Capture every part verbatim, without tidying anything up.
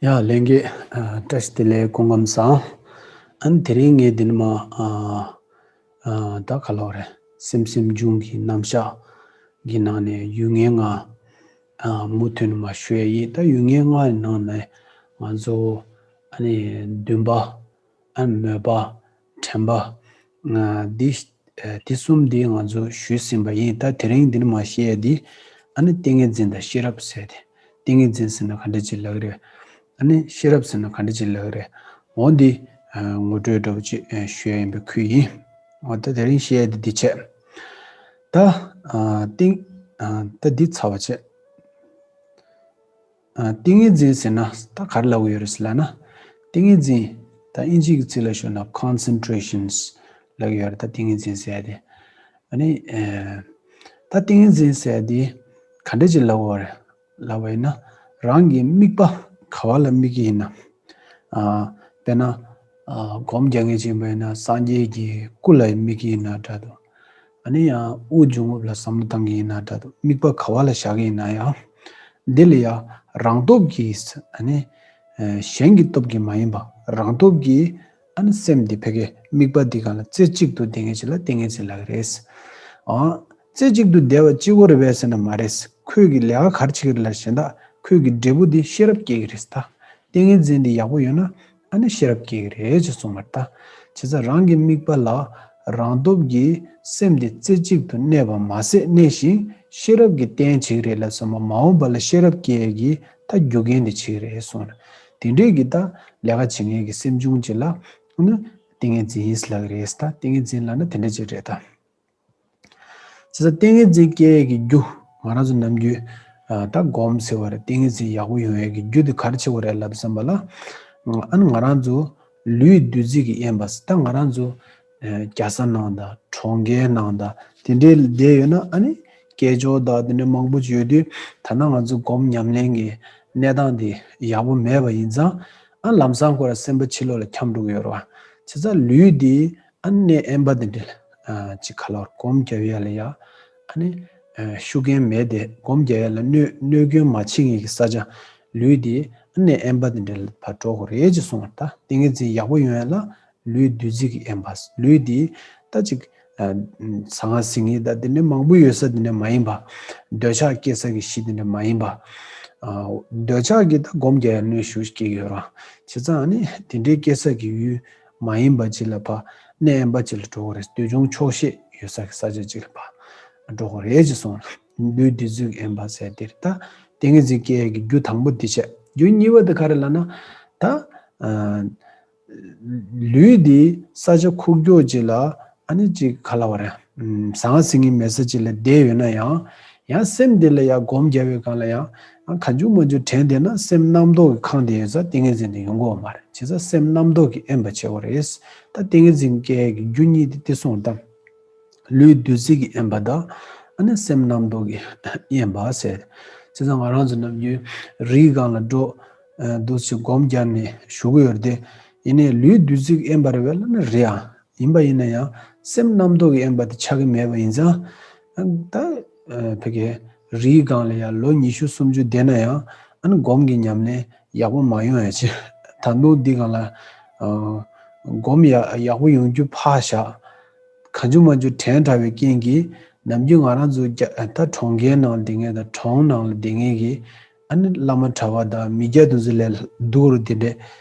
ཡ་ལྷན་རྒྱས། ཨ། བཀྲ་ཤིས་བདེ་ལེགས། སྐུ་ཁམས་བཟང་། ཨ་ནི་དེ་རིང་ངས་འདི་ནས་མར་ཨ་ཨ་ད་ག་ལབ་དགོས་རེད། སེམས་སེམས་བྱུང་གི་རྣམ་གཞག་གི་ནང་ནས་ཡུལ་ངེས་ལྔ་ཨ་མུ་མཐུད་ནས་མར་ཞུ་ཡ་ཡིན། ད་ཡུལ་ངེས་ལྔ་ཡི་ནང་ནས་ང་ཚོ་ཨ་ནི་འདུན་པ། ཨ་ནི་མོས་པ། དྲན་པ། ཨ་འདི་ཨ་འདི་གསུམ་འདི་ང་ཚོ་ཞུས་ཟིན་པ་ཡིན། ད་དེ་རིང་འདི་ནས་མར་བཤད་ཡ་འདི་ཨ་ནི་ཏིང་ངེ་འཛིན་དང་ཤེས་རབ་ཟེར་ཏེ། ཏིང་ངེ་འཛིན་ཟེར་ན་ག་འདྲ་ཅིག་ལབ་ཀྱི་རེད། ཨ་ནི་ཤེས་རབ་ཟེར་ན་ག་འདྲ་ཅིག་ལབ་ཀྱི་རེད། འོ་འདི་ཨ་ངོ་སྤྲོད་འདྲ་པོ་ཅིག་ཨ་ཞུ་ཡ་ཡིན་པའི་ཁུལ་ཡིན། འོ་ད་དེ་རིང་བཤད་ཡ་འདི་འདི་བྱས། ད་ཨ་ཏིང་ཨ་ད་འདི་ཚར་བ་བྱས། ཨ་ཏིང་ངེ་འཛིན་ཟེར་ན་ད་ག་རེ་ལབ་ཀྱི་ཡོད་རེད་ཟེར་ལབ་ན། ཏིང་ངེ་འཛིན། ད་དབྱིན་ཇིའི་ཚིག་ལ་ཞུས་ན་concentrations ལབ་ཀྱི་ཡོད་རེད། ད་ཏིང་ངེ་འཛིན་ཟེར་ཡ་དེ། ཨ་ནི་ཨ་ད་ཏིང་ངེ་འཛིན་ཟེར་ཡ་དེ་ག་འདྲ་ཅིག་ལབ་དགོས་རེད་ལབ་པ་ཡིན་ན། རང་གི་དམིགས་པ་ག་བ་ལ་དམིགས་ཀྱི་ཡིན་ན། ཨ་དཔེར་ན་ཨ་སྒོམ་རྒྱག་མཁན་ཅིག་ཡིན་པ་ཡིན་ན་སངས་རྒྱས་ཀྱི་སྐུ་ལ་དམིགས་ཀྱི་ཡིན་ན་འདྲ་འདུག་ཨ་ནི་ཡང་དབུགས་འབྱུང་རྔུབ་ལ་བསམ་བློ་བཏང་གི་ཡིན་ན་འདྲ་འདུག་དམིགས་པ་ག་བ་ལ་བཞག་གི་ཡིན་ན་ཡང་། འདི་ལ་ཡང་རང་སྟོབས་ཀྱིས་ཨ་ནི་ཨ་གཞན་གྱི་སྟོབས་ཀྱིས་མ་ཡིན་པ། རང་སྟོབས་ཀྱིས་ཨ་ནི་སེམས་འདི་ཕ་གིའི་དམིགས་པ་འདི་སྒང་ལ་རྩེ་གཅིག་ཏུ་བསྡད་མཁན་ཅིག་ལ་ཏིང་ངེ་འཛིན་ལབ་ཀྱི་རེད། ཨ་རྩེ་གཅིག་ཏུ་བསྡད་པ་གཅིག་པོ་རེད་པས་ཟེར་ན་མ་རེད། ཁོས་ཀྱི་ལས་ཀ་ག་རེ་བྱེད་ཀྱི་རེད་ལབ་ན་གཞན་དག་ཁོས་ཀྱི་འབྲས་བུ་འདི་ཤེས་རབ་སྐྱེ་གི་རེད། ད་ཏིང་ངེ་འཛིན་འདི་ཡག་པོ་ཡོད་ན། ཨ་ནི་ཤེས་རབ་སྐྱེ་གི་རེད་ཅེས་གསུངས་པ་རེད། ད་བྱས་ཙང་རང་གི་དམིགས་པ་ལ་རང་སྟོབས་ཀྱིས་སེམས་དེ་རྩེ་གཅིག་ཏུ་གནས་པ་མ་ཟད་གནས་ཤིང་ཤེས་རབ་ཀྱི་རྟེན་བྱེད་ཀྱི་རེད་ལབ་སོང་བ། མ་འོངས་པ་ལ་ཤེས་རབ་སྐྱེ་ཡས་ཀྱི་ད་རྒྱུ་རྐྱེན་དེ་བྱེད་ཀྱི་རེད་གསུངས་ནས། དེ་འདྲས་ཀྱི་ད་ལས་ཀ་བྱེད་མཁན་གྱི་སེམས་བྱུང་ཅིག་ལ་ཨ་ནི་ཏིང་ངེ་འཛིན་ཡིན་ལབ་ཀྱི་རེད། ད་ཏིང་ངེ་འཛིན་ལབ་ན་དེ་འདྲ་ཅིག་རེད་ད། བྱས་ཙང་ཏིང་ངེ་འཛིན་སྐྱེ་ཡས་ཀྱི་རྒྱུ། ང་རང་ཚོ་ནམ་རྒྱུན་ཨ་ད་སྒོམ་ཟེར་བ་རེད། ཏིང་ངེ་འཛིན་ཡག་པོ་ཡོང་ཡས་ཀྱི་རྒྱུ་དེ་ག་རེ་བྱེད་དགོས་རེད་ལབ་བསམ་པ་ལ། ཨ་ནི་ང་རང་ཚོ་ལུས་བདུད་རྩི་གིས་གཡེངས་པ། ད་ང་རང་ཚོ་ཨ་རྒྱལ་ས་ནང་དང་གྲོང་ཁྱེར་ནང་དང་དེ་འདྲའི་བསྡད་ཡོད་ན། ཨ་ནི་སྐད་ཅོར་དང་དེ་འདྲ་མང་པོ་ཅིག་ཡོད་དུས། ད་ནང་ང་ཚོ་སྒོམ་ཉམས་ལེན་གྱི་གནས་སྟངས་དེ་ཡག་པོ་མེད་པ་ཡིན་ཙང་། ཨ་ལམ་སང་ཁོ་རང་སེམས་པ་ཕྱི་ལོགས་ལ་འཁྱམས་འགྲོ་གི་ཡོད་རེད་བ། བྱས་ཙང་ལུས་དེ་ཨ་ནི་གནས་དབེན་པ་དེ་འདྲ་ལ་ཨ་ཅིག་ག་ལབ་དགོས་རེད། སྒོམ་རྒྱབ་ཡ་ལ་ཡ་ཨ་ནི་ཨ་ཤུགས་རྐྱེན་མེད་དེ། སྒོམ་རྒྱབ་ཡ་ལ་གནོད་གནོད་སྐྱོན་མ་བྱེད་མཁན་གྱི་ས་ཆ། ལུས་དེ་ཨ་ནི་གནས་དབེན་པ་དེ་འདྲ་ལ་ཕར་འགྲོ་དགོས་རེད་ཅེས་གསུངས་པ་རེད། ད་ཏིང་ངེ་འཛིན་ཡག་པོ་ཡོང་ཡ་ལ་ལུས་བདུད་རྩི་གིས་གཡེངས་པ། ལུས་དེ་ད་ཅིག་ཨ་ཟང་ངེ་ཟིང་ངེ་ད་དེ་འདྲ་མང་པོ་ཡོད་ས་དེ་འདྲ་མ་ཡིན་པ། འདོད་ཆགས་སྐྱེ་ས་གི་གཞི་དེ་འདྲ་མ་ཡིན་པ། ཨ་འདོད་ཆགས་ཀྱིས་ད་སྒོམ་རྒྱག་ཡ་གནོད་ཤུགས་སྐྱེ་གི་ཡོད་རེད་བ། བྱས་ཙང་ཨ་ནི་དེ་འདྲའི་སྐྱེ་ས་གི་ཡུལ་མ་ཡིན་པ་ཅིག་ལ་ཕར་གནས་དབེན་པ་ཅིག་ལ་འགྲོ་དགོས་རེད། འདོད་ཆུང་ཆོག་ཤེས་ཡོད་ས་གི་ས་ཆ་ཅིག་ལ་ཕར་འགྲོ་དགོས་རེད་ཅེས་གསུངས། ལུས་བདུད་རྩི་གིས་གཡེངས་པ་ཟེར་དེ་རེད། ད་ཏིང་ངེ་འཛིན་སྐྱེ་ཡ་གི་རྒྱུ་དང་པོ་དེ་བྱས། རྒྱུ་གཉིས་པ་དེ་ག་རེ་ལབ་ན། ད་ཨ་ལུས་འདི་ས་ཆ་ཁུག་ཀྱོག་ཅིག་ལ་ཨ་ནི་ཅིག་ག་ལབ་དགོས་རེད། ཨམ་ཟང་ཟིང་ངེ་མེད་ས་ཅིག་ལ་བསྡད་ཡོད་ན་ཡང་། ཡང་སེམས་འདི་ལ་ཡང་སྒོམ་རྒྱབ་པའི་སྒང་ལ་ཡང་ཡང་གང་བྱུང་མང་བྱུང་དྲན་བསྡད་ན། སེམས་རྣམ་རྟོག་གིས་ཁེངས་བསྡད་ཡོད་ཙང་ཏིང་ངེ་འཛིན་དེ་ཡོང་གི་ཡོད་མ་རེད། བྱས་ཙང་སེམས་རྣམ་རྟོག་གིས་གཡེངས་པ་བྱེད་དགོས་རེད། ད་ཏིང་ངེ་འཛིན་སྐྱེ་ཡ་གི་རྒྱུ་གཉིས་དེ་དེ་གསུངས་དང་། ལུས་བདུད་རྩི་གིས་གཡེངས་པ་དང་། ཨ་ནི་སེམས་རྣམ་རྟོག་གིས་གཡེངས་པ་ཟེར། བྱས་ཙང་ང་རང་ཚོ་ནམ་རྒྱུན་རིའི་སྒང་ལ་འགྲོ་ཨ་འདུག་སེ་སྒོམ་རྒྱབ་ནས་བཞུགས་ཀྱི་ཡོད་རེད་དེ། ཡིན་ནའི་ལུས་བདུད་རྩི་གིས་གཡེངས་པ་རེད་པས་ལབ་ན་རེད་ཨ། ཡིན་པ་ཡིན་ན་ཡང་སེམས་རྣམ་རྟོག་གིས་གཡེངས་པ་དེ་ཆགས་ཀྱི་མེད་པ་ཡིན་ཙང་། ཨ་ད་ཨ་ཕ་གི་རིའི་སྒང་ལ་ཡང་ལོ་ཉི་ཤུ་སུམ་ཅུ་བསྡད་ན་ཡང་། ཨ་ནི་སྒོམ་གྱི་ཉམས་ལེན་ཡག་པོ་མ་ཡོང་ཡ་ཅིག་ད་དུང་འདི་སྒང་ལ་ཨ་སྒོམ་ཡག་ཡག་པོ་ཡོང་རྒྱུ་ཕར་བཞག་གང་བྱུང་མང་བྱུང་དྲན་དྲགས་པའི་རྐྱེན་གྱིས། ནམ་རྒྱུན་ང་རང་ཚོ་རྒྱ་ད་གྲོང་ཁྱེར་ནང་ལ་བསྡད་མཁན་དང་གྲོང་ནང་ལ་བསྡད་མཁན་གྱི་ཨ་ནི་བླ་མ་གྲྭ་པ་དང་མི་སྐྱ་དེ་ཚོ་ལས་སྡུག་རུ་དེ་འདྲའི་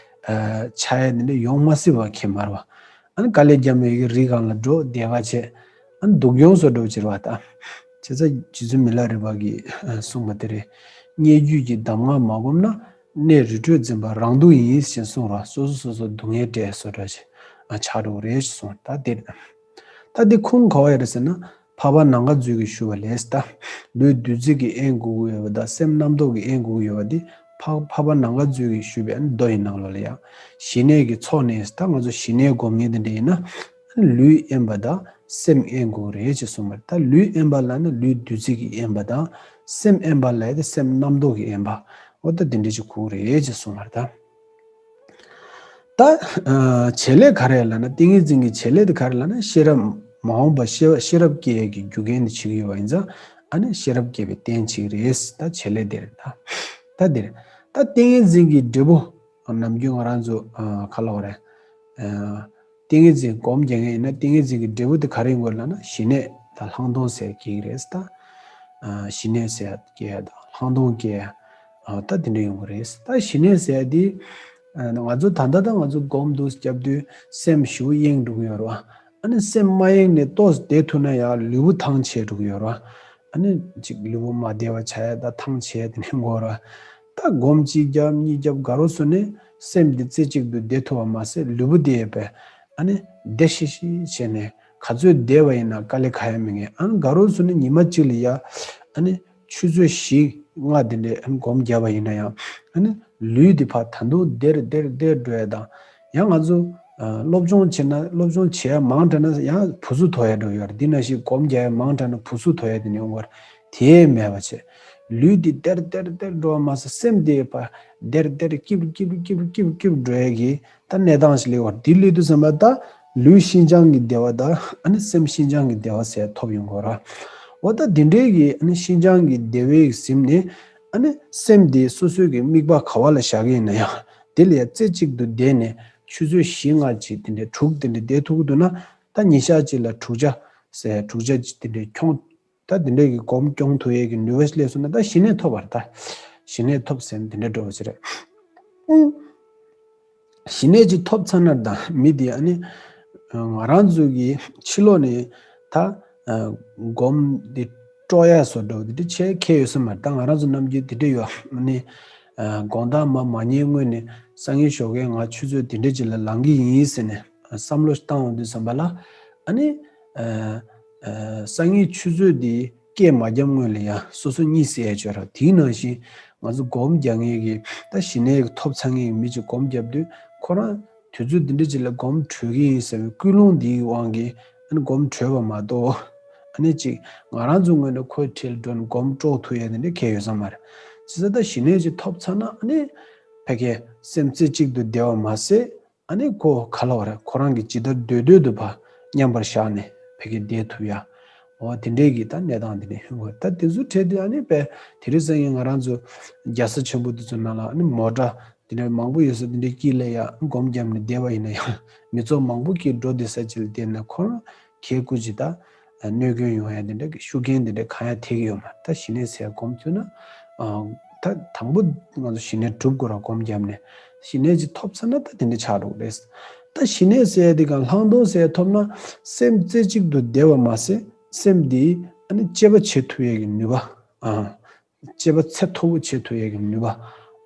ཨ་ཆགས་ཡ་དེ་འདྲ་ཡོང་མ་སྲིད་པ་ཁྱད་མ་རེད་བ། ཨ་ནི་དཀའ་ལས་རྒྱབ་མེད་ཀྱི་རི་སྒང་ལ་འགྲོ་བསྡད་པ་བྱས། ཨ་ནི་སྡུག་གྱོང་བཟོ་འདྲ་བྱེད་པ་དང་། བྱས་ཙང་རྗེ་བཙུན་མི་ལ་རས་པ་གིས་གསུངས་པ་དེ་རེད། སྙན་བརྒྱུད་ཀྱི་གདམས་ངག་མ་བསྒོམས་ན། གནས་རི་ཁྲོད་འཛིན་པ་རང་སྡུག་ཡིན་ཞེས་གསུངས་ར། སོ་སོ་སོ་སོ་སྡུག་བསྔལ་སྤྲད་བཟོ་འདྲ་བྱས་ཨ་ཆགས་འགྲོ་གི་རེད་ཞེས་གསུངས། ད་དེ་རེད། ད་འདི་ཁུངས་ག་བ་ཡོད་རེད་ཟེར་ན། འཕགས་པ་ནམ་མཁའ་མཛོད་ཀྱིས་ཞུས་པ་ལས། ད་ལུས་བདུད་རྩི་གིས་གཡེང་དགོས་ཀྱི་ཡོད་པ་དང་། སེམས་རྣམ་རྟོག་གིས་གཡེང་དགོས་ཀྱི་ཡོད་པ་འདི་འཕགས་འཕགས་པ་ནམ་མཁའ་མཛོད་ཀྱིས་ཞུས་པའི་མདོ་ཡི་ནང་ལོགས་ལ་ཡང་། ཞི་གནས་ཀྱི་ཚོགས་ནི། ད་ང་ཚོ་ཞི་གནས་སྒོམ་མཁན་དེ་འདྲ་ཡིན་ན། ལུས་གཡེངས་པ་དང་སེམས་གཡེང་དགོས་རེད་ཅེས་གསུངས་པ་རེད། ད་ལུས་གཡེངས་པ་ལབ་ན་ལུས་བདུད་རྩི་གིས་གཡེངས་པ་དང་། སེམས་གཡེངས་པ་ལབ་ཡ་དེ་སེམས་རྣམ་རྟོག་གིས་གཡེངས་པ། འོ་ད་དེ་འདྲ་ཅིག་དགོས་རེད་ཅེས་གསུངས་པ་རེད་ད། ད་ཨ་བྱེད་ལས་ག་རེ་ལབ་ན། ཏིང་ངེ་འཛིན་གྱི་བྱེད་ལས་དེ་ག་རེ་ལབ་ན། ཤེས་རབ་མ་འོངས་པ་ཤེས་ཤེས་རབ་སྐྱེ་ཡས་ཀྱི་རྒྱུ་རྐྱེན་དེ་བྱེད་ཀྱི་ཡོད་པ་ཡིན་ཙང་། ཨ་ནི་ཤེས་རབ་སྐྱེ་བའི་རྟེན་བྱེད་ཀྱི་རེད། ད་བྱེད་ལས་དེ་རེད་ད། ད་འདིར་ ད་ཏིང་ངེ་འཛིན་གྱི་འབྲས་བུ་ནམ་རྒྱུན་ང་རང་ཚོ་ཨ་ག་ལབ་དགོས་རེད། ཨ་ཏིང་ངེ་འཛིན་སྒོམ་རྒྱག་མཁན་ཡིན་ན་ཏིང་ངེ་འཛིན་གྱི་འབྲས་བུ་དེ་ག་རེ་ཡིན་དགོས་ལབ་ན་ཞི་གནས་དང་ལྷག་མཐོང་ཟེར་གྱི་རེད་ད། ཨ་ཞི་གནས་ཟེར་སྐྱེ་ཡ་དང་ལྷག་མཐོང་སྐྱེ་ཡ། ཨ་ད་དེ་འདྲ་ཡོང་གི་རེད། ད་ཞི་གནས་ཟེར་ཡ་དེ་ཨ་ང་ཚོ་ད་ལྟ་ད་ང་ཚོ་སྒོམ་འདུག་སྐྱབས་དུས་སེམས་ཞེ་པོ་གཡེང་འགྲོ་གི་ཡོད་རེད་བ། ཨ་ནི་སེམས་མ་གཡེང་ནས་ཏོག་ཙམ་བསྡད་ཐུབ་ན་ཡང་ལུས་པོ་ཐང་ཆད་འགྲོ་གི་ཡོད་རེད་བ། ཨ་ནི་ཅིག་ལུས་པོ་མ་བདེ་བ་ཆགས་ཡ་ད་ཐང་ཆད་དེ་འདྲ་ཡོང་གི་ཡོད་རེད་བ། ད་སྒོམ་གཅིག་བརྒྱབ་གཉིས་བརྒྱབ་དགའ་རོགས་སོང་ནས་སེམས་འདི་རྩེ་གཅིག་ཏུ་བསྡད་ཐུབ་པ་མ་ཟད་ལུས་པོ་འདི་ཡོད་པས་ཨ་ནི་བདེ་ཤིག་ཤིག་བྱས་ནས་ག་ཚོད་བསྡད་པ་ཡིན་ན་དཀའ་ལས་ཁག་ཡ་མི་ངེས། ཨ་ནི་དགའ་རོགས་སོང་ནས་ཉི་མ་གཅིག་ལ་ཡ་ཨ་ནི་ཆུ་ཚོད་བཞི་ལྔ་དེ་འདྲའི་ཨ་ནི་སྒོམ་བརྒྱབ་པ་ཡིན་ན་ཡང་ཨ་ནི་ལུས་འདི་ཕར་ད་དུང་བདེར་བདེར་བདེར་འགྲོ་ཡ་དང་། ཡང་ང་ཚོ་ཨ་སློབ་སྦྱོང་བྱེད་ན་སློབ་སྦྱོང་བྱེད་ཡ་མང་དྲགས་ན་ཡང་བུ་སུ་དོ་ཡ་འགྲོ་ཡོད་རེད། འདི་ནང་བཞིན་སྒོམ་རྒྱག་ཡ་མང་དྲགས་ན་བུ་སུ་དོ་ཡ་དེ་ནི་ཡོང་བར་དེ་མེད་པ་བྱས། ལུས་འདི་བདེར་བདེར་བདེར་འགྲོ་བ་མ་ཟད་སེམས་འདི་ཕར་བདེར་བདེར་སྐྱིབ་སྐྱིབ་སྐྱིབ་སྐྱིབ་སྐྱིབ་འགྲོ་ཡ་གི་ད་གནས་སྟངས་ཤིག་སླེབས་པ་རེད། འདི་སླེབས་དུས་ཙམ་པ་ད་ལུས་ཤིན་སྦྱངས་ཀྱི་བདེ་བ་དང་ཨ་ནི་སེམས་ཤིན་སྦྱངས་ཀྱི་བདེ་བ་ཟེར་ཐོབ་ཡོང་གི་ཡོད་རེད། འོ་ད་འདི་འདྲའི་གི་ཨ་ནི་ཤིན་སྦྱངས་ཀྱི་བདེ་བའི་གཟིམ་ནས་ཨ་ནི་སེམས་དེ་སོ་སོའི་གི་དམིགས་པ་ག་བ་ལ་བཞག་གི་ཡིན་ན་ཡང་དེ་ལ་ཡ་རྩེ་གཅིག་ཏུ་བསྡད་ནས་ཆུ་ཚོད་བཞི་ལྔ་ཅིག་དེ་འདྲའི་དྲུག་དེ་འདྲའི་བསྡད་ཐུབ་ཀྱི་འདུག་ན། ད་ཉིན་ཞག་གཅིག་ལ་དྲུག་ཆ་ཟེར་དྲུག་ཆ་ཅིག་དེ་འདྲའི་འཁྱོངས། ད་དེ་འདྲའི་གི་སྒོམ་སྐྱོང་ཐུབ་ཡས་ཀྱི་ནུས་པ་ཞིག་སླེབས་སོང་ན་ད་ཞི་གནས་ཐོབ་པ་རེད། ད་ཞི་གནས་ཐོབ་ཟེར་ན་དེ་འདྲ་འགྲོ་བ་ཞིག་རེད། ཨུ། ཞི་གནས་ཅིག་ཐོབ་ཚར་ན་ད་མི་དེ་ཨ་ནི་ང་རང་ཚོ་གི་ཕྱི་ལོགས་ནས་ད་ཨ་སྒོམ་དེ་དཀྲོག་ཡ་བཟོ་འདྲ་བོ་དེ་འདྲ་བྱས་ཁེལ་ཡོད་ས་མ་རེད། ད་ང་རང་ཚོ་ནམ་རྒྱུན་དེ་འདྲ་ཡོད། ཨ་ནི་ཨ་དགོང་དག་མ་མ་ཉལ་སྔོན་ནས་སང་ཉིན་ཞོགས་ཀས་ང་ཆུ་ཚོད་དེ་འདྲ་ཅིག་ལ་ལངས་ཀྱི་ཡིན་ཟེར་ནས་བསམ་བློ་བཏང་ཡོང་དུས་ཙམ་པ་ལ་ཨ་ནི་ཨ་ཨ་སང་ཉིན་ཆུ་ཚོད་དེ་སྐད་མ་བརྒྱབ་སྔོན་ལ་ཡང་སོ་སོ་གཉིད་སད་ཡ་ཅིག་ཡོད་རེད། དེའི་ནང་བཞིན་ང་ཚོ་སྒོམ་རྒྱག་མཁན་གྱི་ད་ཞི་གནས་ཀྱི་ཐོབ་ཚར་མཁན་གྱི་མི་ཅིག་སྒོམ་རྒྱབ་དུས་ཁོ་རང་དུས་ཚོད་འདི་འདྲ་ཅིག་ལ་སྒོམ་གྲོལ་གྱི་ཡིན་ཟེར་བའི་ཀུན་སློང་འདིའི་དབང་གིས་ཨ་ནི་སྒོམ་གྲོལ་བ་མ་གཏོགས་ཨ་ནི་ཅིག་ང་རང་ཚོའི་ངོས་ནས་ཁོའི་གྲལ་འགྲོ་ནས་སྒོམ་དཀྲོག་ཐུབ་ཡ་དེ་འདྲ་གང་ཡང་ཡོད་ས་མ་རེད། བྱས་ཙང་ད་ཞི་གནས་ཅིག་ཐོབ་ཚར་ན་ཨ་ནི་ཕ་གིའི་སེམས་རྩེ་གཅིག་ཏུ་བསྡད་པ་མ་ཟད། ཨ་ནི་ཁོ་ག་ལབ་དགོས་རེད། ཁོ་རང་གིས་ཇི་ལྟར་འདོད་འདོད་དུ་ཕར་མཉམ་པར་བཞག་ནས་ཕ་གིར་བསྡད་ཐུབ་ཡ། འོ་དེ་འདྲའི་གི་ད་གནས་སྟངས་དེ་འདྲ་ཡོང་གི་ཡོད། ད་དེ་ཚོའི་གྲས་དེ་ཨ་ནི་དཔེ་དེ་རིང་སང་ཉིན་ང་རང་ཚོ་རྒྱལ་ས་ཆེན་པོ་དེ་ཚོ་ནང་ལ་ཨ་ནི་མོ་ཊ་དེ་འདྲ་མང་པོ་ཡོད་ས་དེ་འདྲའི་དཀྱིལ་ལ་ཡ་སྒོམ་བརྒྱབ་ནས་བསྡད་པ་ཡིན་ན་ཡང་མི་ཚོགས་མང་པོ་དཀྱིལ་འགྲོ་བསྡད་ས་ཅིག་ལ་བསྡད་ན་ཁོ་རང་ཁོའི་སྐུ་མཁྱེན་ད་གནོད་སྐྱོན་ཡོང་ཡ་དེ་འདྲ་གི་ཤུགས་རྐྱེན་དེ་འདྲ་གང་ཡང་ཐེབས་ཀྱི་ཡོད་མ་རེད། ད་ཞི་གནས་ཟེར་སྒོམ་ཐུབ་ན་ཨ་ད་དང་པོ་ང་ཚོ་ཞི་གནས་སྒྲུབ་དགོས་ར། སྒོམ་བརྒྱབ་ནས་ཞི་གནས་ཅིག་ཐོབ་ཚར་ན་ད་དེ་འདྲ་ཆགས་འགྲོ་གི་རེད། ད་ཞི་གནས་ཟེར་ཡ་དེ་གང་ལྷག་མཐོང་ཟེར་ཡ་ཐོབ་ན་སེམས་རྩེ་གཅིག་ཏུ་བསྡད་པ་མ་ཟད་སེམས་དེ་ཨ་ནི་གཅེས་པ་བྱེད་ཐུབ་ཡ་གི་ནུས་པ། ཨ་གཅེས་པ་ཚད་མཐོ་པོ་བྱེད་ཐུབ་ཡ་གི་ནུས་པ།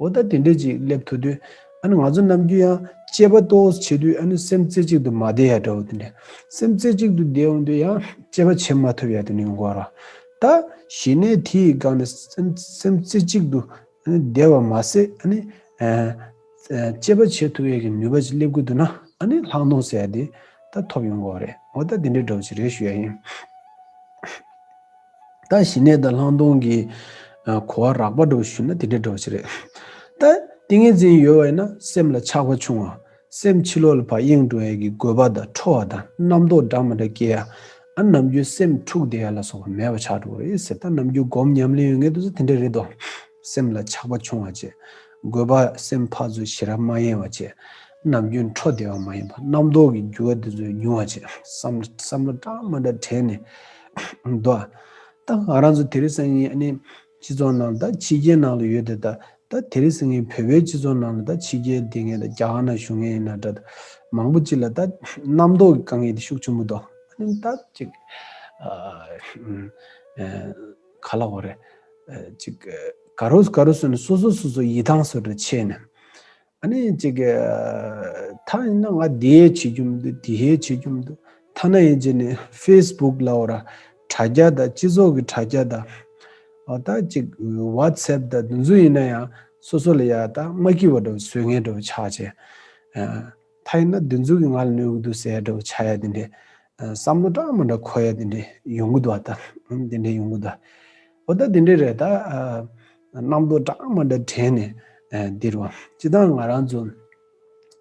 འོ་ད་དེ་འདྲ་ཅིག་སླེབས་ཐུབ་དུས་ཨ་ནི་ང་ཚོ་ནམ་རྒྱུན་ཡང་གཅེས་པ་ཏོག་ཙམ་བྱེད་དུས་ཨ་ནི་སེམས་རྩེ་གཅིག་ཏུ་མ་བསྡད་ཡ་འདྲ་བོ་དེ་འདྲ། སེམས་རྩེ་གཅིག་ཏུ་བསྡད་ཡོང་དུས་ཡང་གཅེས་པ་བྱེད་མ་ཐུབ་ཡ་དེ་འདྲ་ཡོང་གི་རེད། ད་ཞི་གནས་དེའི་སྒང་ནས་སེམས་སེམས་རྩེ་གཅིག་ཏུ་ཨ་ནི་བསྡད་པ་མ་ཟད་ཨ་ནི་ཨ་ཨ་གཅེས་པ་བྱེད་ཐུབ་ཡ་གི་ནུས་པ་ཅིག་སླེབས་ཀྱི་འདུག་ན་ཨ་ནི་ལྷག་མཐོང་ཟེར་ཡ་དེ་ད་ཐོབ་ཡོང་གི་རེད། འོ་ད་དེ་འདྲའི་འདྲ་བོ་ཅིག་རེད་ཞུ་ཡ་ཡིན། ད་ཞི་གནས་དང་ལྷག་མཐོང་གི་ཨ་གོ་བ་རགས་པ་འདྲ་བོ་ཞུས་ན་དེ་འདྲའི་འདྲ་བོ་ཅིག་རེད། ད་ཏིང་ངེ་འཛིན་ཡོད་པ་ཡིན་ན་སེམས་ལ་ཆགས་པ་ཆུང་བ། སེམས་ཕྱི་ལོགས་ལ་ཕར་གཡེང་འགྲོ་ཡ་གི་རྒོད་པ་དང་ཁྲོ་བ་དང་རྣམ་རྟོག་འདྲ་མི་འདྲ་སྐྱེ་ཡ། ཨ་ནམ་རྒྱུན་སེམས་འཁྲུག་བསྡད་ཡ་ལ་སོགས་པ་མེད་པ་ཆགས་འགྲོ་གི་རེད་ཟེར། ད་ནམ་རྒྱུན་སྒོམ་ཉམས་ལེན་ཡོད་མཁན་དེ་ཚོ་དེ་འདྲ་རེད་དོ། སེམས་ལ་ཆགས་པ་ཆུང་བ་བྱས། རྒོད་པ་སེམས་ཕར་ཚུར་ཞེ་དྲག་མ་གཡེང་བ་བྱས། ནམ་རྒྱུན་ཁྲོ་བསྡད་པ་མ་ཡིན་པ་རྣམ་རྟོག་གི་རྒྱུ་བ་དེ་ཚོ་ཉུང་བ་བྱས། བསམ་བསམ་བློ་འདྲ་མི་འདྲ་དྲན་ནས་འདུག་ད་ང་རང་ཚོ་དེ་རིང་སང་ཉིན་ཨ་ནི་སྤྱི་ཚོགས་ནང་ད་ཕྱི་རྒྱལ་ནང་ལ་ཡོད་དེ་ད་ད་དེ་རིང་སང་ཉིན་བོད་པའི་སྤྱི་ཚོགས་ནང་ལ་ད་ཕྱི་རྒྱལ་བསྡད་མཁན་ད་རྒྱ་གར་ནང་བཞུགས་མཁན་ཡིན་ན་འདྲ་ད་མང་པོ་ཅིག་ལ་ད་རྣམ་རྟོག་གི་དཀའ་ངལ་དེ་ཤུགས་ཆེན་པོ་འདུག་ཨ་ནི་ད་ཅིག་ཨ་ཨ་ག་ལབ་དགོས་རེད། ཨ་ཅིག་ག་རུ་ག་རུ་སོང་ནས་སོ་སོ་སོ་སོ་ཡིད་ཐང་སོ་སོར་ཕྱེ་ནས། ཨ་ནི་ཅིག་ད་ཡིན་ན་ང་འདི་བྱེད་རྒྱུ་མི་འདུག་འདི་བྱེད་རྒྱུ་མི་འདུག་ཐ་ན་ཡིན་ཅེ་ནི་ཕེ་སི་བུག་ལབ་དགོས་ར། དྲ་རྒྱ་དང་སྤྱི་ཚོགས་ཀྱི་དྲ་རྒྱ་དང་། འོ་ད་ཅིག་ཝ་ཚེབ་དང་འདི་ཚོ་ཡིན་ན་ཡང་སོ་སོ་ལ་ཡ་ད་མ་སྐྱིད་པ་འདྲ་བོ་བཟོ་མཁན་འདྲ་བོ་ཆགས་བྱས། ཨ་ད་ཡིན་ན་འདི་ཚོ་གིས་ང་ལ་གནོད་ཀྱི་འདུག་ཟེར་འདྲ་བོ་ཆགས་ཡ་དེ་འདྲས། ཨ་བསམ་བློ་འདྲ་མི་འདྲ་འཁོར་ཡ་དེ་འདྲས་ཡོང་གི་འདུག་ཨ་ད་དེ་འདྲས་ཡོང་གི་འདུག་འོ་ད་དེ་འདྲས་རེད་ད། ཨ་རྣམ་རྟོག་འདྲ་མི་འདྲ་དྲན་ནས་ཨ་འདིར་བ་སྤྱི་བཏང་ང་རང་ཚོ་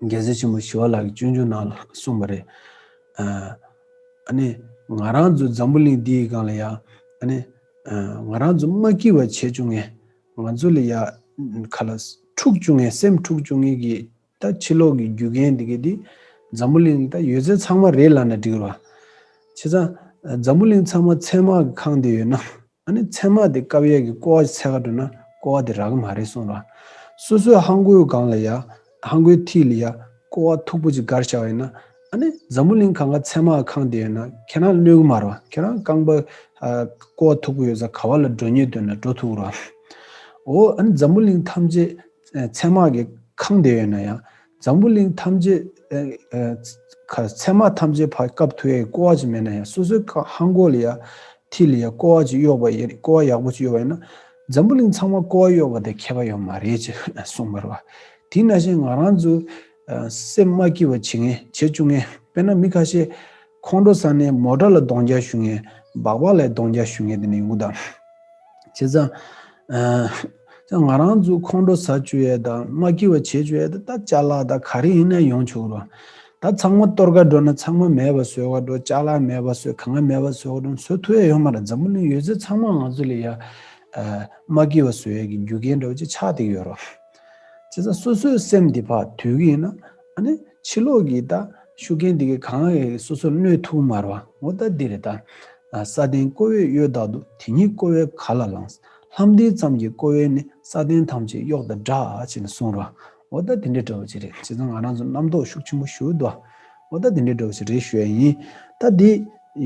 རྒྱལ་སྲས་ཆེན་པོ་ཞི་བ་ལྷ་གིས་སྤྱོད་འཇུག་ནང་ལ་གསུངས་པ་རེད། ཨ་ཨ་ནི་ང་རང་ཚོ་འཛམ་བུ་གླིང་འདིའི་སྒང་ལ་ཡ་ཨ་ནི་ཨ་ང་རང་ཚོ་མ་སྐྱིད་པ་བྱེད་བཅུག་མཁན་ང་ཚོ་ལ་ཡ་ཁ་ལ་ འཁྲུག་བཅུག་མཁན་སེམས་འཁྲུག་བཅུག་མཁན་གྱི་ད་ཕྱི་ལོགས་ཀྱི་རྒྱུ་རྐྱེན་འདི་གས་འདི་འཛམ་བུ་གླིང་ད་ཡོད་ཚད་ཚང་མ་རེད་ལབ་ན་འགྲིག་རེད་བ། བྱས་ཙང་འཛམ་བུ་གླིང་ཚང་མ་ཚད་མ་གི་ཁེངས་བསྡད་ཡོད་ན། ཨ་ནི་ཚད་མ་དེ་བཀབ་ཡས་ཀྱི་ཀོ་བ་ཅིག་འཚོལ་ག་འགྲོ་ན་ཀོ་བ་དེ་རག་གི་མ་རེད་གསུངས་ར། སོ་སོའི་ལྷམ་གོག་སྒང་ལ་ཡ་ལྷམ་གོག་མཐིལ་ལ་ཡ་ཀོ་བ་མཐུག་པོ་ཅིག་བསྒར་བཞག་པ་ཡིན་ན། ཨ་ནི་འཛམ་བུ་གླིང་གང་ག་ཚད་མ་ཁེངས་བསྡད་ཡོད་ན་ཁྱེད་རང་གནོད་གི་མ་རེད་བ། ཁྱེད་རང་རྐང་པ་ཨ་ཀོ་བ་མཐུག་པོ་ཡོད་ས་ག་བ་ལ་འགྲོ་སྙིང་འདོད་ན་འགྲོ་ཐུབ་ཀྱི་རེད་བ། འོ་ཨ་ནི་འཛམ་བུ་གླིང་ཐམས་ཅད་ཚད་མ་གིས་ཁེངས་བསྡད་ཡོད་ན་ཡང་། འཛམ་བུ་གླིང་ཐམས་ཅད་ཨ་ཨ་ཁ་ཚད་མ་ཐམས་ཅད་ཕར་བཀབ་ཐུབ་ཡས་ཀོ་བ་ཅིག་མེད་ན་ཡང་། སོ་སོའི་ཁ་ལྷམ་གོག་ལ་ཡ་མཐིལ་ལ་ཡ་ཀོ་བ་ཅིག་གཡོགས་པ་ཡིན། ཀོ་བ་ཡག་པོ་ཅིག་གཡོགས་པ་ཡིན་ན། འཛམ་བུ་གླིང་ཚང་མ་ཀོ་བ་གཡོགས་པ་དེ་ཁྱད་པར་ཡོད་མ་རེད་ཅེས་གསུངས་པ་རེད་བ། དེ་ནང་བཞིན་ང་རང་ཚོ་ཨ་སེམས་མ་སྐྱིད་པ་བྱེད་མཁན་བྱེད་བཅུག་མཁན། དཔེར་ན་མི་ཁ་ཤས་ཁོང་ཁྲོ་ཟ་ནས་མོ་ཊ་ལ་རྡུང་རྒྱག་གཞུ་མཁན། སྦག་སྦག་ལ་རྡུང་རྒྱག་གཞུ་མཁན་དེ་འདྲ་ཡོང་གི་འདུག། བྱས་ཙང་ཨ་ང་རང་ཚོ་ཁོང་ཁྲོ་ཟ་བཅུག་ཡས་དང་མ་སྐྱིད་པ་བྱེད་བཅུག་ཡས་དང་། ད་ཅ་ལག་དང་ག་རེ་ཡིན་ན་ཡོང་ཆོག་རོ། ད་ཚང་མ་གཏོར་ག་འགྲོ་ན་ཚང་མ་མེད་པ་བཟོ་ག་འགྲོ། ཅ་ལག་མེད་པ་བཟོ། གང་ག་མེད་པ་བཟོ་ག་འགྲོ། བཟོ་ཐུབ་ཡས་ཡོད་མ་རེད། འཛམ་བུ་གླིང་ཡོད་ཚད་ཚང་མ་ང་ཚོ་ལ་ཡ་ཨ་མ་སྐྱིད་པ་བཟོ་ཡས་ཀྱི་རྒྱུ་རྐྱེན་འདྲ་བོ་ཅིག་ཆགས་བསྡད་ཀྱི་ཡོད་རོ། བྱས་ཙང་སོ་སོའི་སེམས་འདི་ཕར་དུལ་གྱི་ཡིན་ན། ཨ་ནི་ཕྱི་ལོགས་ཀྱི་ད་ཤུགས་རྐྱེན་འདི་གས་གང་གིས་སོ་སོར་གནོད་ཐུབ་མ་རེད་བ། འོ་ད་འདི་རེད་ད། ཨ་ས་སྟེང་ཀོ་བས་གཡོས་དག་འདུག། དེ་ཉིད་ཀོ་བས་ག་ལ་ལངས། ལྷམ་མཐིལ་ཙམ་གྱི་ཀོ་བས་ནི། ས་སྟེང་ཐམས་ཅད་གཡོགས་དང་འདྲ། ཅེས་ནས་གསུངས་རོ། འོ་ད་དེ་འདྲའི་འདྲ་བོ་ཅིག་རེད། བྱས་ཙང་ང་རང་ཚོ་རྣམ་རྟོག་ཤུགས་ཆེན་པོ་ཞེ་པོ་འདུག། འོ་ད་དེ་འདྲའི་འདྲ་བོ་ཅིག་རེད་ཞུ་ཡ་ཡིན། ད་འདི་